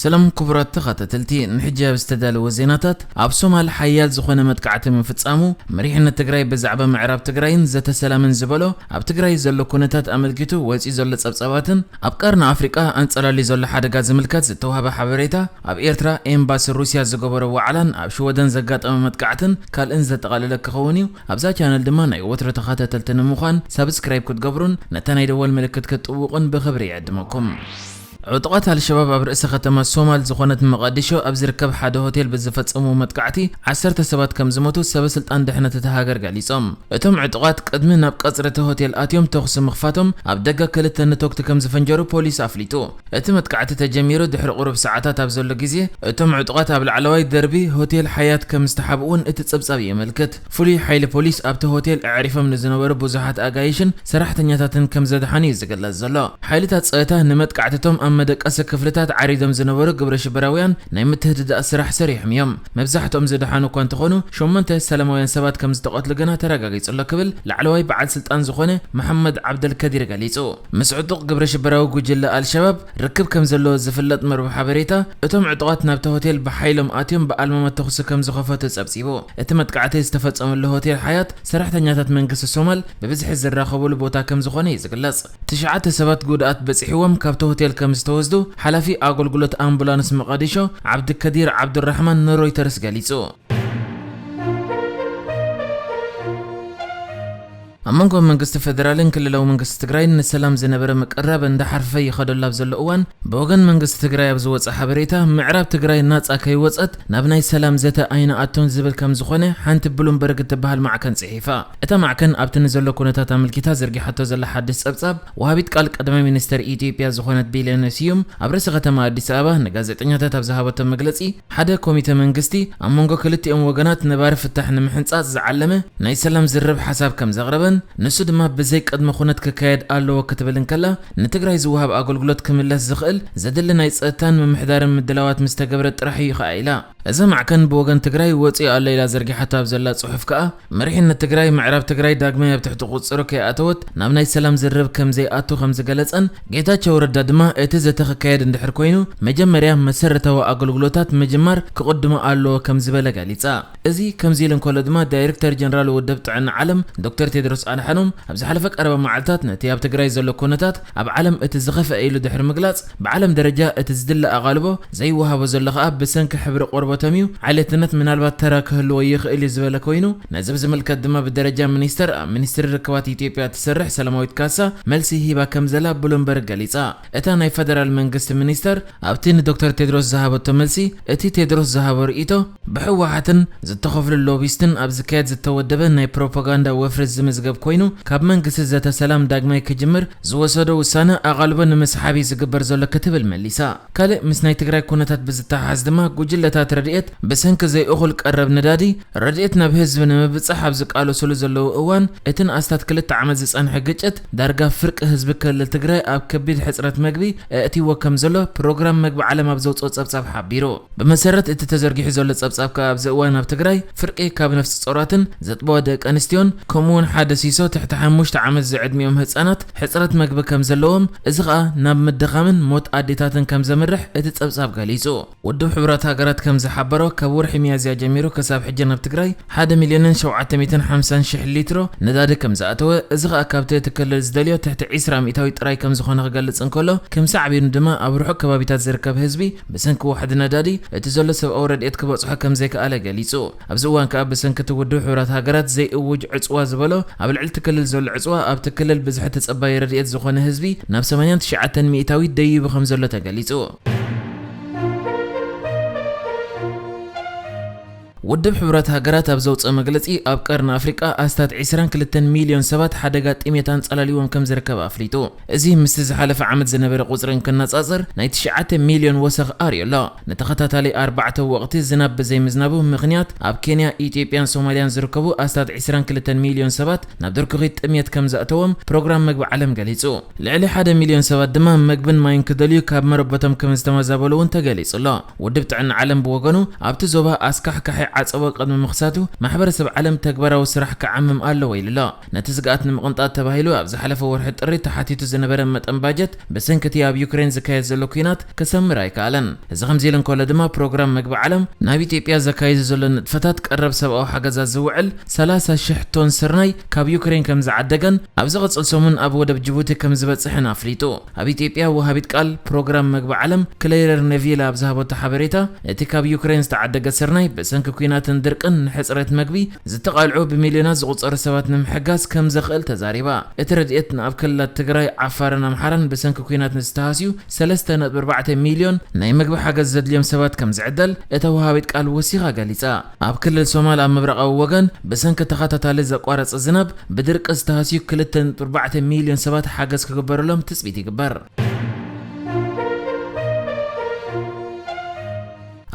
ሰላም ክቡራት ተኸታተልቲ፣ ንሕጂ ኣብ ዝተዳለወ ዜናታት፣ ኣብ ሶማል ሓያል ዝኾነ መጥቃዕቲ ምፍጻሙ፣ መሪሕነት ትግራይ ብዛዕባ ምዕራብ ትግራይን ዘተ ሰላምን ዝበሎ ኣብ ትግራይ ዘሎ ኩነታት ኣመልኪቱ ወፂኡ ዘሎ ጸብጻባትን ኣብ ቀርኒ ኣፍሪቃ ኣንጸላልዩ ዘሎ ሓደጋ ዝምልከት ዝተዋህበ ሓበሬታ፣ ኣብ ኤርትራ ኤምባሲ ሩስያ ዝገበሮ ዋዕላን ኣብ ሽወደን ዘጋጠመ መጥቃዕትን ካልእን ዘጠቓለለ ክኸውን እዩ። ኣብዛ ቻነል ድማ ናይ ወትሮ ተኸታተልቲ ንምዃን ሳብስክራይብ ክትገብሩን ነታ ናይ ደወል ምልክት ክትጥውቑን ብኽብሪ ይዕድመኩም። ዕጡቓት ኣልሸባብ ኣብ ርእሰ ከተማ ሶማል ዝኾነት መቓዲሾ ኣብ ዝርከብ ሓደ ሆቴል ብዝፈጸምዎ መጥቃዕቲ ዓሰርተ ሰባት ከም ዝሞቱ ሰበ ስልጣን ድሕነት እታ ሃገር ገሊጾም። እቶም ዕጡቓት ቅድሚ ናብ ቀጽሪ እቲ ሆቴል ኣትዮም ተኹሲ ምኽፋቶም ኣብ ደገ ክልተ ንቶክቲ ከም ዝፈንጀሩ ፖሊስ ኣፍሊጡ። እቲ መጥቃዕቲ ተጀሚሩ ድሕሪ ቁሩብ ሰዓታት ኣብ ዘሎ ግዜ እቶም ዕጡቓት ኣብ ላዕለዋይ ደርቢ ሆቴል ሓያት ከም ዝተሓብኡ እውን እቲ ጸብጻብ የመልክት። ፍሉይ ሓይሊ ፖሊስ ኣብቲ ሆቴል ኣዕሪፎም ንዝነበሩ ብዙሓት ኣጋይሽን ሰራሕተኛታትን ከም ዘድሓኑ እዩ ዝግለጽ ዘሎ። ሓይልታት ጸጥታ ንመጥቃዕትቶም ኣብ መደቀሲ ክፍልታት ዓሪዶም ዝነበሩ ግብረ ሽበራውያን ናይ ምትህድዳእ ስራሕ ሰሪሖም እዮም። መብዛሕትኦም ዝደሓኑ እኳ እንተኾኑ፣ ሸሞንተ ሰላማውያን ሰባት ከም ዝተቐትሉ ግና ተረጋጊጹ ኣሎ ክብል ላዕለዋይ በዓል ስልጣን ዝኾነ መሓመድ ዓብደልከዲር ገሊጹ። ምስ ዕጡቕ ግብረ ሽበራዊ ጉጅለ ኣልሸባብ ርክብ ከም ዘለዎ ዝፍለጥ መርበብ ሓበሬታ፣ እቶም ዕጡቓት ናብቲ ሆቴል ብሓይሎም ኣትዮም ብኣልማማ ተኹሲ ከም ዝኸፈቱ ጸብጺቡ። እቲ መጥቃዕቲ ዝተፈጸመሉ ሆቴል ሓያት ሰራሕተኛታት መንግስቲ ሶማል ብብዝሒ ዝራኸቡሉ ቦታ ከም ዝኾነ እዩ ዝግለጽ። ትሽዓተ ሰባት ጉድኣት በጺሕዎም ካብቲ ሆቴል ከም ዝተወስዱ ሓላፊ ኣገልግሎት ኣምቡላንስ መቓዲሾ ዓብድከዲር ዓብዱራሕማን ንሮይተርስ ገሊጹ። ኣብ መንጎ መንግስቲ ፌደራልን ክልላዊ መንግስቲ ትግራይን ንሰላም ዝነበረ ምቅርራብ እንዳሓርፈ ይኸደሉ ኣብ ዘሎ እዋን፣ ብወገን መንግስቲ ትግራይ ኣብ ዝወፀ ሓበሬታ፣ ምዕራብ ትግራይ ናፃ ከይወፀት ናብ ናይ ሰላም ዘተ ኣይንኣቱን ዝብል ከም ዝኾነ ሓንቲ ብሉምበርግ እትበሃል ማዕከን ፅሒፋ። እታ ማዕከን ኣብቲ ንዘሎ ኩነታት ኣመልኪታ ዘርጊሓቶ ዘላ ሓድሽ ጸብጻብ፣ ወሃቢት ቃል ቀዳማይ ሚኒስተር ኢትዮጵያ ዝኾነት ቢሌነ ስዩም ኣብ ርእሰ ከተማ ኣዲስ ኣበባ ንጋዜጠኛታት ኣብ ዝሃበቶ መግለጺ፣ ሓደ ኮሚተ መንግስቲ ኣብ መንጎ ክልቲኦም ወገናት ነባሪ ፍታሕ ንምሕንጻጽ ዝዓለመ ናይ ሰላም ዝርርብ ሓሳብ ከም ዘቕረበን፣ ንሱ ድማ ብዘይ ቅድመ ኩነት ክካየድ ኣለዎ ክትብል እንከላ፣ ንትግራይ ዝወሃብ ኣገልግሎት ክምለስ ዝኽእል ዘድሊ ናይ ጸጥታን ምምሕዳርን ምድላዋት ምስ ተገብረ ጥራሕ እዩ ኸኣ ኢላ። እዛ ማዕከን ብወገን ትግራይ ወጺኡ ኣሎ ኢላ ዘርጊሓቶ ኣብ ዘላ ጽሑፍ ከኣ፣ መሪሕነት ትግራይ ምዕራብ ትግራይ ዳግማይ ኣብ ትሕቲ ቁጽጽሩ ከይኣተወት ናብ ናይ ሰላም ዝርርብ ከም ዘይኣቱ ከም ዝገለጸን፣ ጌታቸው ረዳ ድማ እቲ ዘተ ክካየድ እንድሕር ኮይኑ መጀመርያ መሰረታዊ ኣገልግሎታት ምጅማር ክቕድሞ ኣለዎ ከም ዝበለ ገሊጻ። እዚ ከምዚ ኢሉ እንከሎ ድማ ዳይሬክተር ጀነራል ውድብ ጥዕና ዓለም ዶክተር ቴድሮስ ኣድሓኖም ኣብ ዝሓለፈ ቀረባ መዓልታት ነቲ ኣብ ትግራይ ዘሎ ኩነታት ኣብ ዓለም እቲ ዝኸፍአ ኢሉ ድሕሪ ምግላጽ፣ ብዓለም ደረጃ እቲ ዝድለ ኣቓልቦ ዘይወሃቦ ዘሎ ከኣ ብሰንኪ ሕብሪ ቆርበቶም እዩ፣ ዓሌትነት ምናልባት ተራ ክህልዎ ይኽእል እዩ ዝበለ ኮይኑ፣ ነዚ ብዝምልከት ድማ ብደረጃ ሚኒስተር ኣብ ሚኒስትሪ ርክባት ኢትዮጵያ እትሰርሕ ሰላማዊት ካሳ መልሲ ሂባ ከም ዘላ ብሉምበርግ ገሊጻ። እታ ናይ ፈደራል መንግስቲ ሚኒስተር ኣብቲ ንዶክተር ቴድሮስ ዝሃበቶ መልሲ፣ እቲ ቴድሮስ ዝሃቦ ርእይቶ ብህወሓትን ዝተኸፍሉ ሎቢስትን ኣብ ዝካየድ ዝተወደበ ናይ ፕሮፓጋንዳ ወፍሪ ዝምዝገብ ኮይኑ፣ ካብ መንግስቲ ዘተ ሰላም ዳግማይ ክጅምር ዝወሰዶ ውሳነ ኣቓልቦ ንምስሓብ እዩ ዝግበር ዘሎ ክትብል መሊሳ። ካልእ ምስ ናይ ትግራይ ኩነታት ብዝተሓሓዝ ድማ፣ ጉጅለታት ረድኤት ብሰንኪ ዘይእኹል ቀረብ ነዳዲ፣ ረድኤት ናብ ህዝቢ ንምብጻሕ ኣብ ዝቃለሱሉ ዘለዉ እዋን፣ እቲ ንኣስታት ክልተ ዓመት ዝጸንሐ ግጭት ዳርጋ ፍርቂ ህዝቢ ክልል ትግራይ ኣብ ከቢድ ሕጽረት መግቢ ኣእትይዎ ከም ዘሎ ፕሮግራም መግቢ ዓለም ኣብ ዘውጽኦ ጸብጻብ ሓቢሩ። ብመሰረት እቲ ተዘርጊሑ ዘሎ ጸብጻብ ከኣ፣ ኣብዚ እዋን ኣብ ትግራይ ፍርቂ ካብ ነፍሲ ጾራትን ዘጥበዋ ደቂ ኣንስትዮን፣ ከምኡ እውን ሓደ ሲሶ ትሕቲ ሓሙሽተ ዓመት ዝዕድሚኦም ህጻናት ሕጽረት መግቢ ከም ዘለዎም፣ እዚ ከኣ ናብ ምድኻምን ሞት ኣዴታትን ከም ዘምርሕ እቲ ጸብጻብ ገሊጹ። ውድብ ሕቡራት ሃገራት ከም ዝሓበሮ፣ ካብ ወርሒ ሚያዝያ ጀሚሩ ክሳብ ሕጂ ናብ ትግራይ ሓደ ሚልዮንን ሸውዓተ ሚእትን ሓምሳን ሽሕ ሊትሮ ነዳዲ ከም ዝኣተወ፣ እዚ ከኣ ካብቲ እቲ ክልል ዝደልዮ ትሕቲ ዒስራ ሚእታዊት ጥራይ ከም ዝኾነ ክገልጽ እንከሎ፣ ከም ሳዕቤኑ ድማ ኣብ ርሑቕ ከባቢታት ዝርከብ ህዝቢ ብሰንኪ ዋሕዲ ነዳዲ እቲ ዘሎ ሰብኣዊ ረድኤት ክበጽሖ ከም ዘይከኣለ ገሊጹ። ኣብዚ እዋን ከኣ ብሰንኪ እቲ ውድብ ሕቡራት ሃገራት ዘይእውጅ ዕጽዋ ዝበሎ ኣብ ልዕሊ እቲ ክልል ዘሎ ዕጽዋ፣ ኣብቲ ክልል ብዝሒ ተጸባዪ ረድኤት ዝኾነ ህዝቢ ናብ ሰማንያን ትሽዓተን ሚእታዊት ደይቡ ከም ዘሎ ተገሊጹ። ውድብ ሕቡራት ሃገራት ኣብ ዘውፅኦ መግለፂ፣ ኣብ ቀርኒ ኣፍሪቃ ኣስታት ዒስራን ክልተን ሚልዮን ሰባት ሓደጋ ጥሜት ኣንጸላልይዎም ከም ዝርከብ ኣፍሊጡ። እዚ ምስቲ ዝሓለፈ ዓመት ዝነበረ ቁፅሪ እንክነጻጸር ናይ ትሽዓተ ሚልዮን ወሰኽ ኣርዩ ኣሎ። ንተኸታታሊ ኣርባዕተ ወቕቲ ዝናብ ብዘይምዝናቡ ምኽንያት፣ ኣብ ኬንያ፣ ኢትዮጵያን ሶማልያን ዝርከቡ ኣስታት ዒስራን ክልተን ሚልዮን ሰባት ናብ ድርኩኺት ጥሜት ከም ዘእተዎም ፕሮግራም መግቢ ዓለም ገሊጹ። ልዕሊ ሓደ ሚልዮን ሰባት ድማ መግብን ማይን ክደልዩ ካብ መረበቶም ከም ዝተመዛበሉ እውን ተገሊጹ ኣሎ። ውድብ ጥዕና ዓለም ብወገኑ፣ ኣብቲ ዞባ ኣስካሕካሒ ዓጸቦ ቅድሚ ምኽሳቱ፣ ማሕበረሰብ ዓለም ተግባራዊ ስራሕ ክዓምም ኣለዎ ኢሉ ኣሎ። ነቲ ስግኣት ንምቕንጣጥ ተባሂሉ ኣብ ዝሓለፈ ወርሒ ጥሪ ተሓቲቱ ዝነበረ መጠን ባጀት ብሰንኪ እቲ ኣብ ዩክሬን ዝካየድ ዘሎ ኲናት ክሰምር ኣይከኣለን። እዚ ከምዚ ኢሉ እንከሎ ድማ ፕሮግራም መግቢ ዓለም ናብ ኢትዮጵያ ዘካይዶ ዘሎ ንጥፈታት ቀረብ ሰብኣዊ ሓገዛት ዝውዕል ሰላሳ ሽሕ ቶን ስርናይ ካብ ዩክሬን ከም ዝዓደገን ኣብ ዝቕጽል ሰሙን ኣብ ወደብ ጅቡቲ ከም ዝበጽሕን ኣፍሊጡ። ኣብ ኢትዮጵያ ወሃቢት ቃል ፕሮግራም መግቢ ዓለም ክሌረር ነቪላ ኣብ ዝሃበቶ ሓበሬታ፣ እቲ ካብ ዩክሬን ዝተዓደገ ስርናይ ብሰንኪ ኲናትን ድርቅን ንሕጽረት መግቢ ዝተቓልዑ ብሚልዮናት ዝቑጸሩ ሰባት ንምሕጋዝ ከም ዘኽእል ተዛሪባ። እቲ ረድኤት ንኣብ ክልላት ትግራይ፣ ዓፋርን ኣምሓራን ብሰንኪ ኲናት ንዝተሃስዩ ሰለስተ ነጥቢ ኣርባዕተ ሚልዮን ናይ መግቢ ሓገዝ ዘድልዮም ሰባት ከም ዝዕደል እታ ወሃቢት ቃል ወሲኻ ገሊጻ። ኣብ ክልል ሶማል ኣብ ምብራቓዊ ወገን ብሰንኪ ተኸታታሊ ዘቋረጸ ዝናብ ብድርቂ ዝተሃስዩ ክልተ ነጥቢ ኣርባዕተ ሚልዮን ሰባት ሓገዝ ክግበረሎም ትጽቢት ይግበር።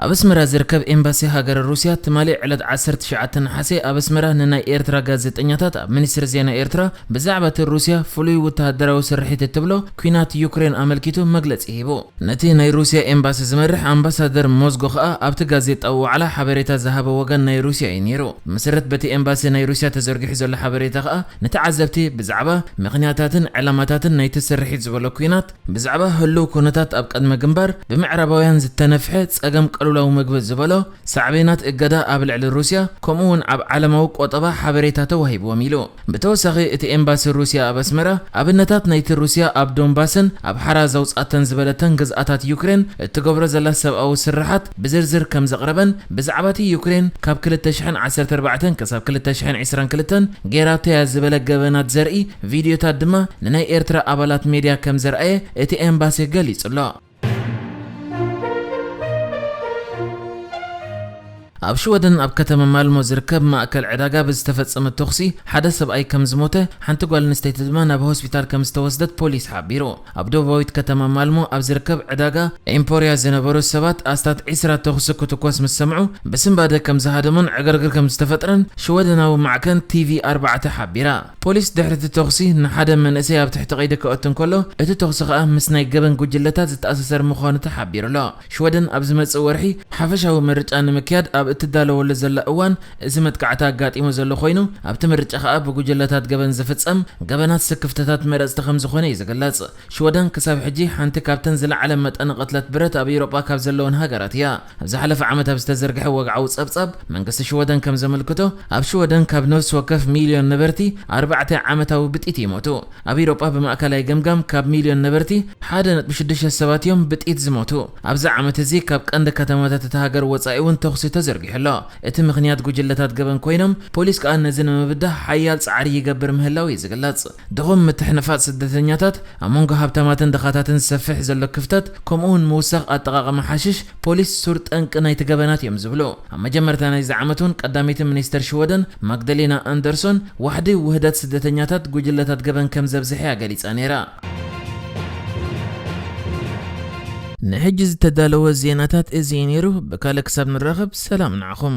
ኣብ ኣስመራ ዝርከብ ኤምባሲ ሃገረ ሩስያ ትማሊ ዕለት ዓሰርተ ትሽዓተ ነሓሰ ኣብ ኣስመራ ንናይ ኤርትራ ጋዜጠኛታት ኣብ ሚኒስትሪ ዜና ኤርትራ ብዛዕባ እቲ ሩስያ ፍሉይ ወተሃደራዊ ስርሒት እትብሎ ኲናት ዩክሬን ኣመልኪቱ መግለጺ ሂቡ። ነቲ ናይ ሩስያ ኤምባሲ ዝመርሕ ኣምባሳደር ሞዝጎ ከኣ ኣብቲ ጋዜጣዊ ዋዕላ ሓበሬታ ዝሃበ ወገን ናይ ሩስያ እዩ ነይሩ። ብመሰረት በቲ ኤምባሲ ናይ ሩስያ ተዘርጊሑ ዘሎ ሓበሬታ ከኣ ንተዓዘብቲ ብዛዕባ ምኽንያታትን ዕላማታትን ናይቲ ስርሒት ዝበሎ ኲናት፣ ብዛዕባ ህሉው ኩነታት ኣብ ቅድመ ግንባር፣ ብምዕራባውያን ዝተነፍሐ ጸገም ቅልውላው ምግቢ ዝበሎ ሳዕቤናት እገዳ ኣብ ልዕሊ ሩስያ፣ ከምኡ እውን ኣብ ዓለማዊ ቆጠባ ሓበሬታ ተዋሂብዎም ኢሉ። ብተወሳኺ እቲ ኤምባሲ ሩስያ ኣብ ኣስመራ ኣብነታት ናይቲ ሩስያ ኣብ ዶንባስን ኣብ ሓራ ዘውጻተን ዝበለተን ግዝኣታት ዩክሬን እትገብሮ ዘላ ሰብኣዊ ስርሓት ብዝርዝር ከም ዘቕረበን ብዛዕባ እቲ ዩክሬን ካብ ክልተ ሽሕን ዓሰርተ ኣርባዕተን ክሳብ ክልተ ሽሕን ዕስራን ክልተን ጌራቶያ ዝበለ ገበናት ዘርኢ ቪድዮታት ድማ ንናይ ኤርትራ ኣባላት ሜድያ ከም ዘርኣየ እቲ ኤምባሲ ገሊጹ ኣሎ። ኣብ ሽወደን ኣብ ከተማ ማልሞ ዝርከብ ማእከል ዕዳጋ ብዝተፈጸመ ተኹሲ ሓደ ሰብኣይ ከም ዝሞተ፣ ሓንቲ ጓል ኣንስተይቲ ድማ ናብ ሆስፒታል ከም ዝተወስደት ፖሊስ ሓቢሩ። ኣብ ደቡባዊት ከተማ ማልሞ ኣብ ዝርከብ ዕዳጋ ኤምፖርያ ዝነበሩ ሰባት ኣስታት ዒስራ ተኹሲ ክትኮስ ምስ ሰምዑ ብስንባደ ከም ዝሃደሙን ዕግርግር ከም ዝተፈጥረን ሽወደናዊ ማዕከን ቲቪ ኣርባዕተ ሓቢራ። ፖሊስ ድሕሪ እቲ ተኹሲ ንሓደ መንእሰይ ኣብ ትሕቲ ቀይዲ ከእቱ እንከሎ፣ እቲ ተኹሲ ከኣ ምስ ናይ ገበን ጉጅለታት ዝተኣሳሰር ምዃኑ ተሓቢሩ ኣሎ። ሽወደን ኣብ ዝመጽእ ወርሒ ሓፈሻዊ ምርጫ ንምክያድ ኣብ እትዳለወሉ ዘላ እዋን፣ እዚ መጥቃዕቲ ኣጋጢሙ ዘሎ ኮይኑ፣ ኣብቲ ምርጫ ከኣ ብጉጅለታት ገበን ዝፍጸም ገበናት ስክፍታታት መረጽቲ ከም ዝኾነ እዩ ዝግለጽ። ሽወደን ክሳብ ሕጂ ሓንቲ ካብተን ዝለዓለ መጠን ቅትለት ብረት ኣብ ኤውሮጳ ካብ ዘለወን ሃገራት እያ። ኣብ ዝሓለፈ ዓመት ኣብ ዝተዘርግሐ ወግዓዊ ጸብጻብ፣ መንግስቲ ሽወደን ከም ዘመልክቶ፣ ኣብ ሽወደን ካብ ነፍሲ ወከፍ ሚልዮን ነበርቲ ኣርባዕተ ዓመታዊ ብጢት ይሞቱ። ኣብ ኤውሮጳ ብማእከላይ ገምጋም ካብ ሚልዮን ነበርቲ ሓደ ነጥቢ ሽዱሽተ ሰባት እዮም ብጢት ዝሞቱ። ኣብዚ ዓመት እዚ ካብ ቀንዲ ከተማታት እታ ሃገር ወጻኢ እውን ተኹሲ ተዘርጊሑ ኣሎ። እቲ ምኽንያት ጉጅለታት ገበን ኮይኖም፣ ፖሊስ ከኣ ነዚ ንምብዳህ ሓያል ጻዕሪ ይገብር ምህላው እዩ ዝግለጽ። ድኹም ምትሕንፋጽ ስደተኛታት፣ ኣብ መንጎ ሃብታማትን ድኻታትን ዝሰፍሕ ዘሎ ክፍተት፣ ከምኡውን ምውሳኽ ኣጠቓቕማ ሓሽሽ፣ ፖሊስ ሱር ጠንቂ ናይቲ ገበናት እዮም ዝብሉ። ኣብ መጀመርታ ናይዚ ዓመት እውን ቀዳመይቲ ሚኒስተር ሽወደን ማግዳሌና ኣንደርሶን፣ ዋሕዲ ውህደት ስደተኛታት ጉጅለታት ገበን ከም ዘብዝሐ እያ ገሊጻ ነይራ። ንሕጂ ዝተዳለወ ዜናታት እዚ እዩ ነይሩ። ብካልእ ክሳብ ንራኸብ፣ ሰላም ንዓኹም።